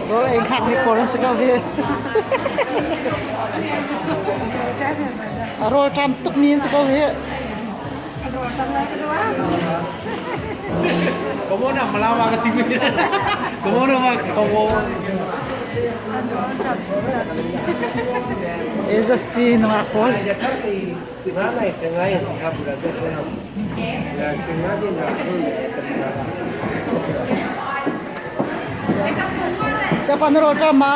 Rawl ei hngak mi pawl an si ko hi. A rawl ṭam tuk mi an si ko hi. Kamu nak melawa ke TV. Kamu nak kamu. Eza si nungak pawl. Siapa na rawl ṭam ma?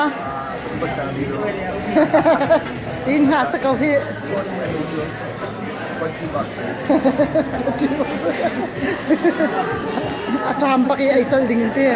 Tin hngah si ko hi. A ṭam bak i ei colh ding in ti.